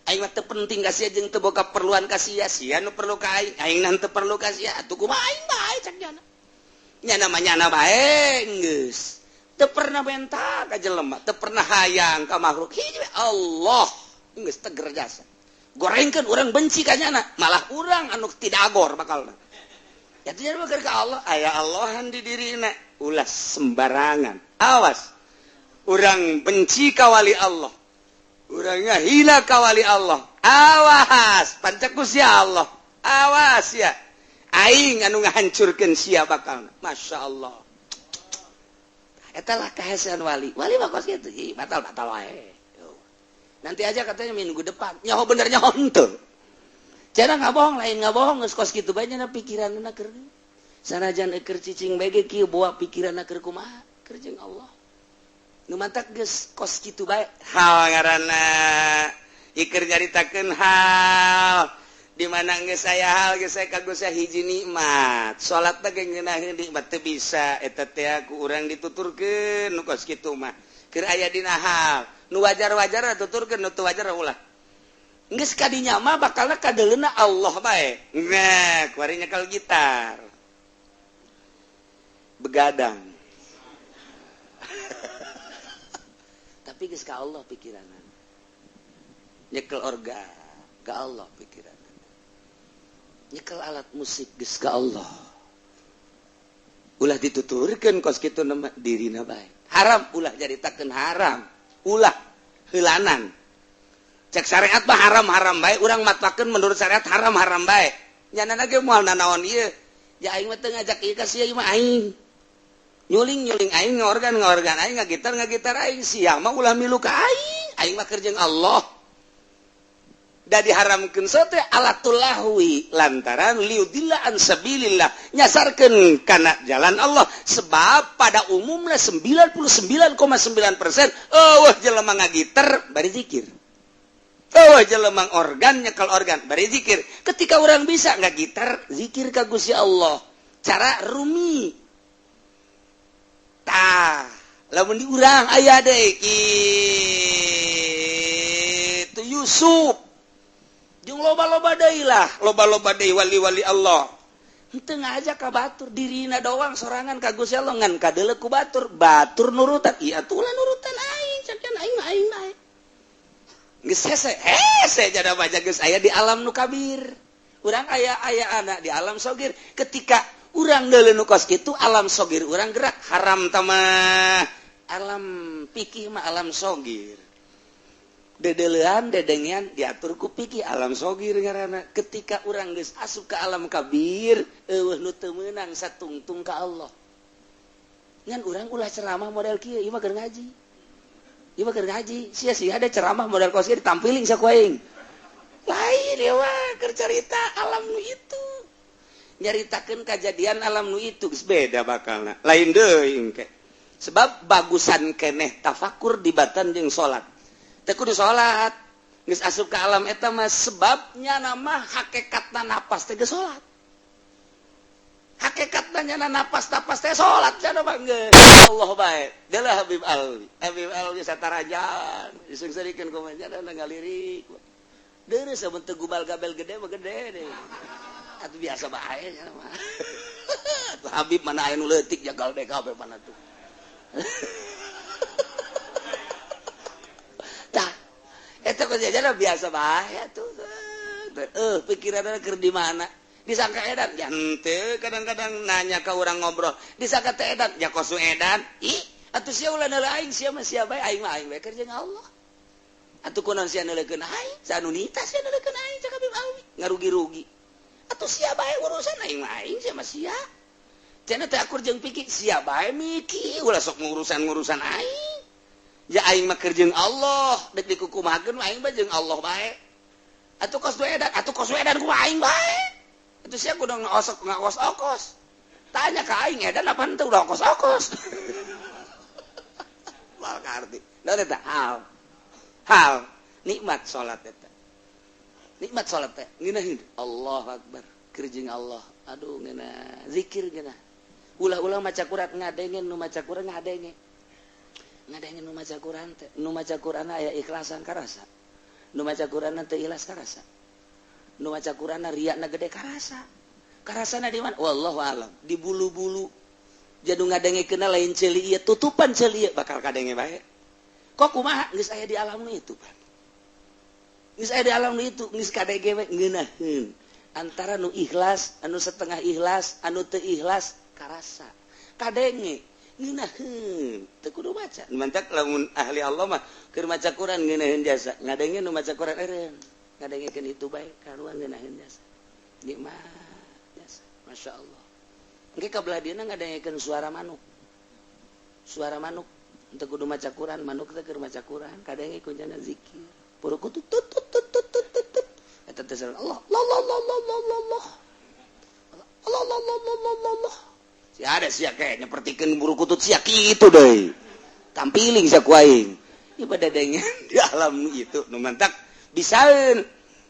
aing mah teu penting ka sia jeung teu boga perluan ka sia, sia nu perlu ka aing, aing nan teu perlu ka sia, atuh kumaha aing bae cak nyana. Nyana mah nyana bae geus. Teu pernah benta ka jelema, teu pernah hayang ka makhluk. Hiji Allah geus teger jasa. Gorengkeun urang benci ka nyana, malah urang anu tidak agor bakalna. Ya teu jadi ka Allah, aya Allahan di dirina, ulah sembarangan. Awas. Urang benci ka wali Allah. Urangnya hina kawali Allah, awas pancaku sia Allah, awas ya aing anu ngahancurkeun sia bakal. Masya Allah, eta lah kahesean wali. Wali mah kos kitu, batal batal wae, nanti aja katanya, minggu depan. Nyaho bener nyaho henteu, cara nggak bohong lain nggak bohong, geus kos kitu bae nya pikiranna keur sanajan keur cicing bae ge kieu bawa pikiranna keur kumaha, keur jeung Allah. Nu mantak geus kos kitu bae hal ngaranna iker nyaritakeun hal di mana geus aya hal geus saya kagus hiji nikmat salat teh ngeunaheun nikmat teu bisa eta teh ku urang dituturkeun. Nu kos kitu mah keur aya dina hal nu wajar-wajar tuturkeun, nu teu wajar ulah. Geus kadinya mah bakalna kadeuleuna Allah bae. Nah, kuari nyekel gitar begadang, tapi geus ka Allah pikiran. Nyekel organ ka Allah pikiran, nyekel alat musik geus ka Allah, ulah dituturkeun kos kitu nama dirina bae. Haram, ulah jaritakeun haram, ulah heulanan. Cek syariat mah haram haram bae, urang matwakeun menurut syariat haram haram bae. Nyana ge moal nanaon ieu ya, aing mah teu ngajak ieu ka sia, ieu mah aing nyuling nyuling aing, ngorgan ngorgan aing, ngagitar ngagitar aing, sia mah ulah milu ka aing, aing mah keur jeung Allah. Da diharamkeun sote alatul lahwi lantaran liudilla an sabilillah, nyasarkeun kana jalan Allah. Sebab pada umumnya 99,9% eueuh jelema ngagiter bari zikir. Eueuh jelema organ nyekel organ bari zikir. Ketika orang bisa ngagitar zikir ka Gusti Allah cara rumi. Tah, lamun di urang aya deui kitu Yusuf jeung loba-loba deui lah, loba-loba deui wali-wali Allah. Henteu ngaja ka batur, dirina doang sorangan ka Gusti Allah ngan kadeuleu ku batur, batur nurutan. Ieu atuh ulah nurutan aing, cakeun aing mah aing bae. Geus hese, hese jada baca geus aya di alam nu kabir. Urang aya aya anak di alam sogir. Ketika urang deuleu nu kos kitu alam sogir urang gerak haram tamah. Alam pikih mah alam sogir. Dedelean dedengean diatur ku pikih alam sogir ngaranna. Ketika urang geus asup ke alam kabir eueuh nu teu meunang satungtung ka Allah. Ngan urang ulah ceramah model kieu, ieu mah keur ngaji. Ieu mah keur ngaji, sia-sia ada ceramah model kos kieu ditampiling saku aing. Lain ieu mah keur carita alam nu itu. Nyaritakeun kajadian alam nu itu geus beda bakalna. Lain deui engke. Sebab bagusan keneh tafakur dibatan jeung salat. Teu kudu salat, geus asup ka alam eta mah sebabnya nama hakikatna napas teh geus salat. Hakikatna nyana napas-napas teh salat cenah mah geus. Allah bae. Deuleu Habib Alwi. Habib Alwi satarajan disungserikeun kumaha nya ngalirik. Deureuh samun teu gubal gabel gede mah gede deh. Atuh biasa bae nya mah. Atuh Habib mana aya nu leutik jagal DKB mana tuh. Tah, eta kejadian biasa bae atuh. Pikiranna keur di mana? Disangka edan, ya henteu kadang-kadang nanya ka urang ngobrol. Disangka teh edan, ya kosu edan. Ih, atuh sia ulah neuleuh aing, sia mah sia bae, aing mah aing bae keur jeung Allah. Atuh kunaon sia neuleukeun aing? Sanunita sia neuleukeun aing cak Habib Alwi, ngarugi-rugi. Atuh sia bae urusan aing mah aing sia mah sia. Cenah teh akur jeung pikir sia bae miki ulah sok ngurusan-ngurusan aing. Ya aing mah keur jeung Allah, dek dikukumahakeun aing mah jeung Allah bae. Atuh kos du edan, atuh kos edan kumaha aing bae. Atuh sia kudu ngaosok ngaos-okos. Tanya ka aing edan apa henteu udah okos-okos. Moal kaarti. Da eta hal. Hal nikmat salat eta. Nikmat salat teh ngeunaheun Allahu akbar keur jeung Allah. Aduh ngeunah zikir ngeunah. Ulah-ulah maca Quran ngadengen nu maca Quran ngadenge. Ngadenge nu maca Quran teh, nu maca Quran aya ikhlasan karasa. Nu maca Quran teh ikhlas karasa. Nu maca Quran riakna gede karasa. Karasana di mana? Wallahu alam. Di bulu-bulu. Jadu ngadengekeunna lain ceuli ieu, tutupan ceuli ieu bakal kadenge bae. Kok kumaha geus aya di alam nu itu, Pak. Geus aya di alam nu itu, geus kadenge we ngeunaheun. Antara nu ikhlas, anu setengah ikhlas, anu teu ikhlas karasa. Kadenge ngeunaheun, teu kudu maca. Mantak lamun ahli Allah mah keur maca Quran ngeunaheun jasa, ngadenge nu maca Quran eureun. Ngadengekeun itu bae karuan ngeunaheun jasa. Nikmat jasa. Masya Allah. Engke ka belah dieuna ngadengekeun suara manuk. Suara manuk teu kudu maca Quran, manuk teh keur maca Quran, kadenge ku jana zikir. Purukutut tut tut tut tut tut tut. Eta teh Allah Allah Allah Allah Allah Allah. Allah Allah Allah Allah Allah. Si ada sia kayak nyepertikeun buru kutut sia kitu deui. Tampiling sia ku aing. Ieu pada dengen di alam itu nu mantak bisaeun.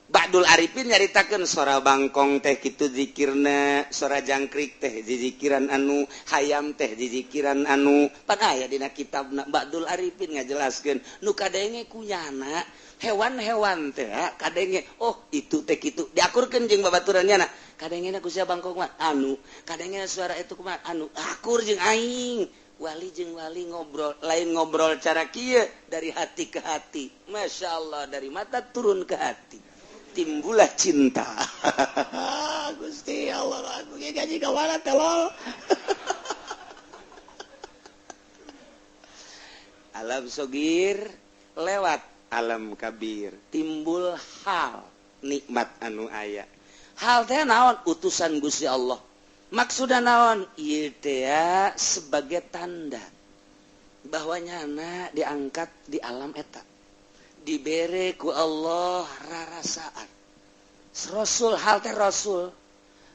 Ba'dul Arifin nyaritakeun sora bangkong teh kitu zikirna, sora jangkrik teh zikiran anu, hayam teh zikiran anu. Pan aya dina kitabna Ba'dul Arifin ngajelaskeun nu kadenge kunyana hewan-hewan teh kadenge oh itu teh kitu diakurkeun jeung babaturan nyana. Kadengena ku sia bangkong mah anu, kadengena suara itu kumaha anu, akur jeung aing. Wali jeung wali ngobrol, lain ngobrol cara kieu dari hati ke hati. Masya Allah, dari mata turun ke hati. Timbullah cinta. Gusti Allah, aku gaji ka mana telol. Alam sogir lewat alam kabir, timbul hal nikmat anu aya. Hal teh naon? Utusan Gusti Allah. Maksudna naon? Ieu teh sebagai tanda bahwa nyana diangkat di alam eta. Dibere ku Allah rarasaan. Rasul hal teh rasul.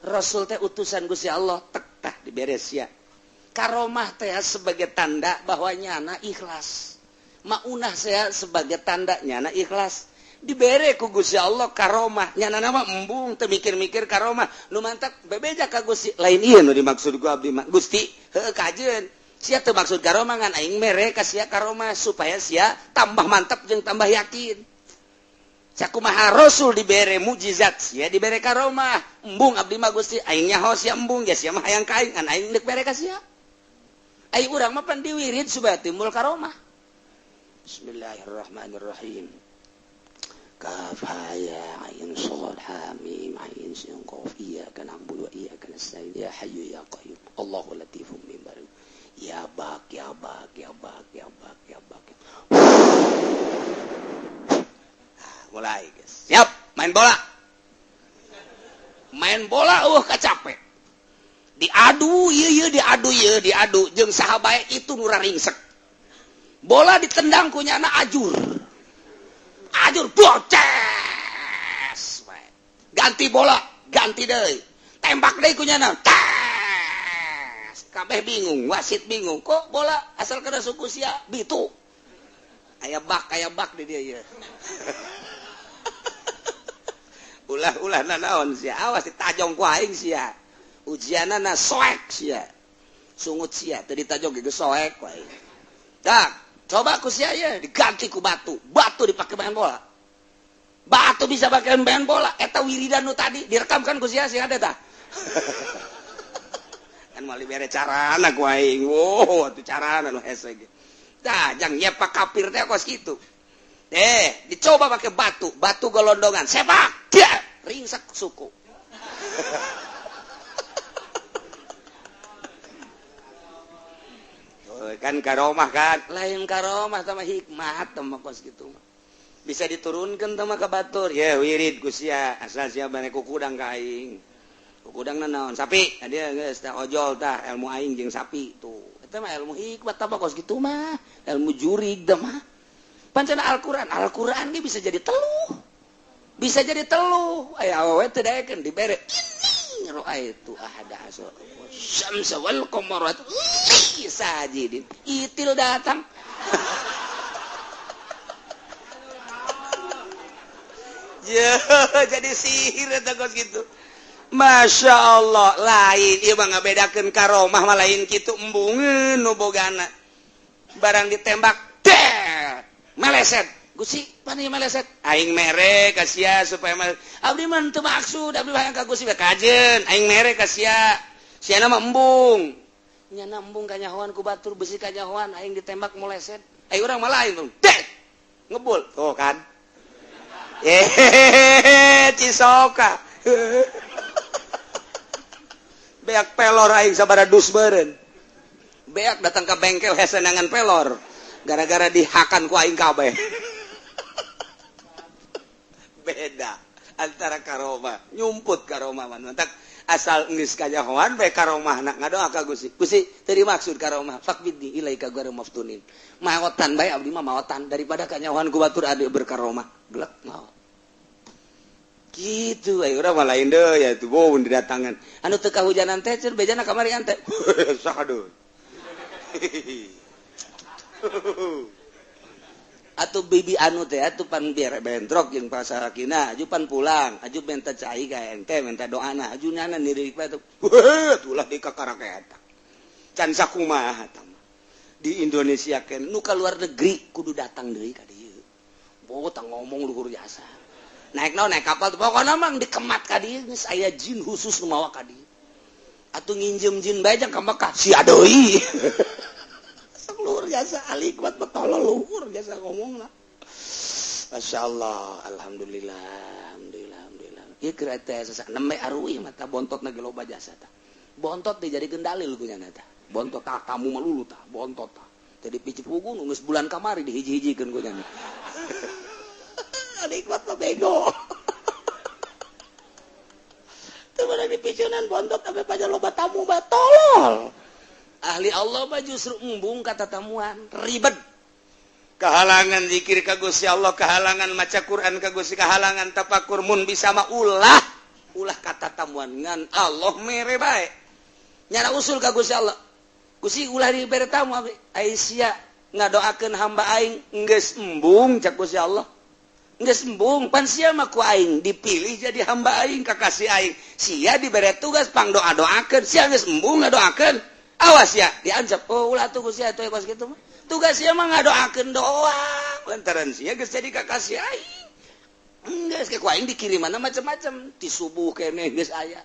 Rasul teh utusan Gusti Allah tek tah dibere sia. Karomah teh sebagai tanda bahwa nyana ikhlas. Maunah saya sebagai tanda nyana ikhlas. Dibere ku Gusti Allah karomah. Nyana nama embung teu mikir-mikir karomah. Nu mantak bebeja ka Gusti. Lain ieu nu dimaksud ku abdi mah. Gusti heueuh kajeun. Sia teu maksud karomah ngan aing mere ka sia karomah supaya sia tambah mantap jeung tambah yakin. Sakumaha Rasul dibere mukjizat, sia dibere karomah. Embung abdi mah Gusti, aing nyaho sia embung, ya sia mah hayang ka aing, ngan aing deuk bere ka sia. Aing urang mah pan diwirid supaya timbul karomah. Bismillahirrahmanirrahim. Kaf ha ya ain shad ha mim ain sin qaf iyyaka na'budu wa iyyaka nasta'in ya hayyu ya qayyum Allahu latifum bima baru. Ya bak ya bak ya bak ya bak ya bak. Mulai guys. Siap main bola. Main bola kacapek. Diadu ieu ieu diadu ieu diadu jeung saha bae itu nu ringsek. Bola ditendang ku nyana ajur. Ajur boces. Ganti bola, ganti deui. Tembak deui ku nyana. Tes. Kabeh bingung, wasit bingung. Kok bola asal kena suku sia bitu. Aya bak di dia ieu. Ulah-ulah nanaon sia, awas ditajong ku aing sia. Ujianana soek sia. Sungut sia teu ditajong ge soek ku aing. Dah, coba ku sia ye diganti ku batu. Batu dipake main bola. Batu bisa pakai main bola. Eta wiridan nu tadi direkamkan ku sia sia teh tah. Kan moal dibere carana ku aing. Wow, atuh carana nu hese ge. Tah, jang nyepak kafir teh kos kitu. Dicoba pakai batu, batu gelondongan, sepak, dia ringsak suku. Kan karomah kan, lain karomah sama hikmat sama kos gitu. Bisa diturunkan sama ke batur, ya wirid ku sia, asal sia bane kukudang ka aing. Kukudang naon? Sapi, dia geus tah ojol tah ilmu aing jeung sapi tuh. Eta mah ilmu hikmat tah kos kitu mah, ilmu jurig tah mah. Pancana Al-Qur'an, Al-Qur'an ge bisa jadi teluh. Bisa jadi teluh. Aya awewe teu daekeun dibere ini raaitu ahada asal syamsa wal qamara sajidin. Itil datang. Ya, jadi sihir eta kos kitu. Masya Allah, lain ieu mah ngabedakeun karomah mah lain kitu embungeun nu bogana. Barang ditembak, der, meleset. Gusti, pan ieu meleset? Aing mere ka sia supaya meleset. Abdi mah teu maksud, abdi hayang ka Gusti kajeun. Aing mere ka sia. Siana mah embung. Nyana embung kanyahoan ku batur besi kanyahoan aing ditembak meleset. Aing urang mah lain, dek. Ngebul. Tuh kan. Cisoka. Beak pelor aing sabara dus beureun. Beak datang ke bengkel hesenangan pelor. Gara-gara dihakan ku aing kabeh. Beda antara karomah, nyumput karomah man. Mantak asal geus kanyahoan bae karomahna ngadoa ka Gusti. Gusti teu dimaksud karomah, faqbidni ilaika ghairu maftunin. Maotan bae abdi mah maotan daripada kanyahoan ku batur ade berkaromah. Glek maot. Gitu ayo urang mah lain deui ya tuh boun didatangan. Anu teu kahujanan teh cer bejana kamari ante. Saha deui. Atuh bibi anu teh atuh pan biar bentrok jeung pasakina aju pan pulang aju minta cai ka ente minta doana aju nyana nirik bae tuh. Tulah di kakarake eta. Can sakumaha tah. Di Indonesia ken nu ka luar negeri kudu datang deui ka dieu. Boh tah ngomong luhur jasa. Naik naon naik kapal pokona mah dikemat ka dieu geus aya jin khusus nu mawa ka dieu. Atuh nginjem jin bae jang ka Mekah sia deui. Sok luhur jasa alik buat betolol luhur jasa ngomongna. Masyaallah, alhamdulillah, alhamdulillah, alhamdulillah. Ieu keur teh sasa nembe aruih mata bontotna ge loba jasa tah. Bontot dijadikeun dalil ku nyana tah. Bontot tah tamu mah lulu tah, bontot tah. Teh dipicip ku gunung geus bulan kamari dihiji-hijikeun ku nyana. Alik mah bego. Teu meunang dipicunan bontot sampai pajar loba tamu mah tolol. Ahli Allah mah justru embung kata tamuan, ribet. Kehalangan zikir ka Gusti Allah, kehalangan maca Quran ka Gusti, kehalangan tafakur. Mun bisa mah ulah, ulah kata tamuan ngan Allah mere bae. Nyana usul ka Gusti Allah, Gusti, ulah dibere tamu abdi. Ai sia ngadoakeun hamba aing geus embung. Cak Gusti Allah, geus embung, pan sia mah ku aing dipilih jadi hamba aing, kakasih aing. Sia dibere tugas pang doa doakeun, sia geus embung ngadoakeun. Awas ya diancap. Oh, ulah tuh Gusti atuh, kos kitu mah tugas sia mah ngadoakeun doang, lantaran sia geus jadi kakasih aing. Geus ku aing dikirimanna macam-macam. Ti subuh keneh geus aya,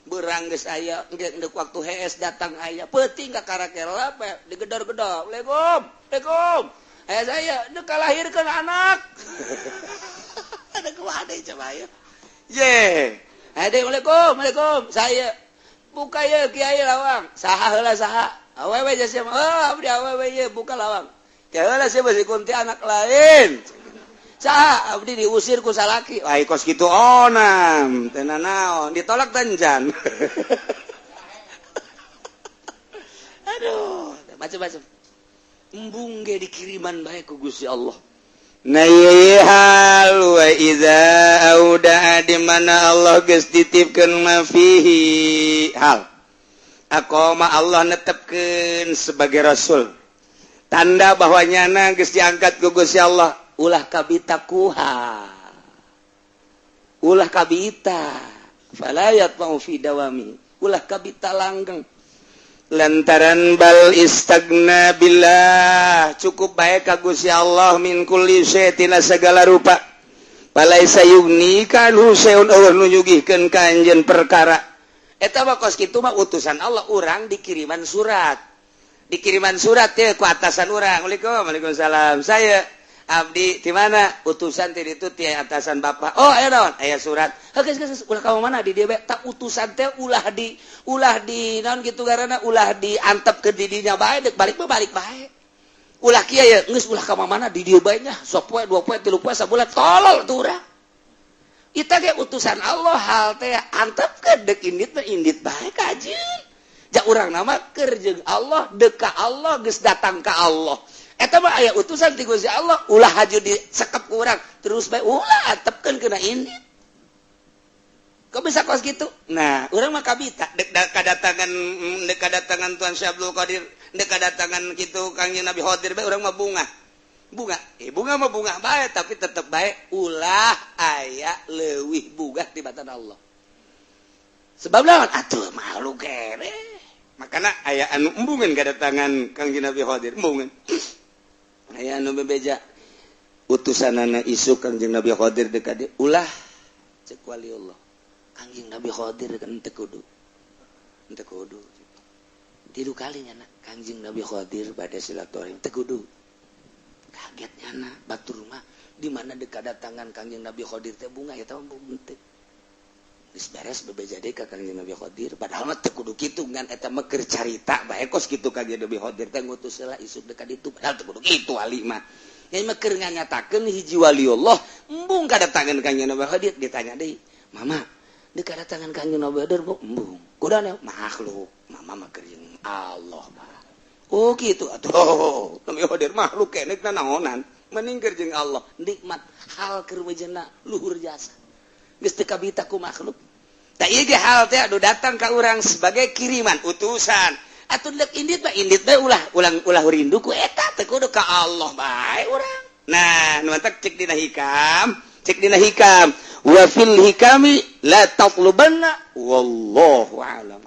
berang geus aya, geus waktu hees datang aya, peuting ka karakela digedor-gedor, "Assalamualaikum, Assalamualaikum." Aya saya dek lahirkeun anak. Ada kumaha coba ya ye. Ade, "Assalamualaikum, Assalamualaikum." Saya buka ya, kiai, lawang. Saha heula, saha? Awewe sia. Oh, abdi awewe ye, buka lawang. Ya heula sia besi kunti anak lain. Saha? Abdi diusir ku salaki. Wah, kos kitu onam teu naon, ditolak tanjan. Aduh, macam-macam. Embung ge dikiriman bae ku Gusti Allah. Nah, hal wa iza auda, di mana Allah geus titipkeun ma fihi hal aqama, Allah netepkeun sebagai rasul, tanda bahwa nyana geus diangkat ku Gusti Allah. Ulah kabita kuha, ulah kabita falayat mau fi dawami, ulah kabita langgeng. Lantaran bal istagna billah, cukup bae ka Gusti Allah, min kulli syai'in, segala rupa. Falaisa yugnika syai'un, euweuh nu nyugihkeun ka anjeun perkara. Eta mah kos kitu mah utusan Allah. Urang dikiriman surat, dikiriman surat ya ku atasan urang. "Waalaikum." "Waalaikumsalam." "Saya abdi di mana utusan ti ditu, ti atasan bapak." "Oh, aya naon?" "Aya surat." "Geus, geus, ulah ka mana, di dieu bae." Tak utusan teh ulah di naon kitu garana, ulah diantep ke didinya bae. Dek balik mah balik bae, ulah kieu ya. Geus, ulah ka mana, di dieu bae nya, sapoe, 2 poe, 3 poe, sabulan. Tolol tuh urang. Kita ge utusan Allah, hal teh antep ke dek indit mah indit bae kajeun. Ja urang nama keur jeung Allah, dek ka Allah, geus datang ka Allah. Eta mah aya utusan ti Gusti Allah, ulah haju disekep ku urang terus bae, ulah antepkeun kena indit. Kok bisa kos gitu? Nah, urang mah kabita dek kadatangan, dek kadatangan Tuan Syekh Abdul Qadir, dek kadatangan kitu Kangjeng Nabi Khadir bae, urang mah bunga bunga. Eh, bunga mah bunga bae, tapi tetep bae ulah aya leuwih bugah tibatan Allah. Sebab lawan atuh malu kere. Makana aya anu embungeun kadatangan Kangjeng Nabi Khadir, embungeun. Aya anu bebeja utusanana isuk Kangjeng Nabi Khadir dekat dia, "Ulah," cek wali Allah, "Kangjeng Nabi Khadir kan teu kudu, teu kudu." Tilu kali nyana Kangjeng Nabi Khadir pada silaturahim, teu kudu. Kaget nyana, batur mah di mana dekat datangan Kangjeng Nabi Khadir teh bunga ya teh teu. Geus beres bebeja deui ka Kangjeng Nabi Khadir, padahal mah teu kudu kitu, ngan eta mah keur carita bae kos kitu. Kangjeng Nabi Khadir teh ngutus heula isuk dekat itu, padahal teu kudu kitu. Wali mah ya mah keur nganyatakeun hiji wali Allah embung kadatangan Kangjeng Nabi Khadir. Ditanya deui, "Mama, dekat datangan Kangjeng Nabi Khadir, Bu?" "Embung." "Kudana makhluk, mama mah keur jeung Allah." Oh, gitu atuh. Nabi Khadir makhluk keneh naonan, mending keur jeung Allah. Nikmat hal keur wejena luhur jasa, geus teu kabita ku makhluk. Tak, ieu ge hal teh anu datang ka urang sebagai kiriman utusan. Atuh dek indit mah indit bae, ulah ulang, ulah rindu ku eta, teu kudu, ka Allah bae urang. Nah, nu matak cek dina hikam, cek dina hikam, wa fil hikami la tatlubanna, wallahu a'lam.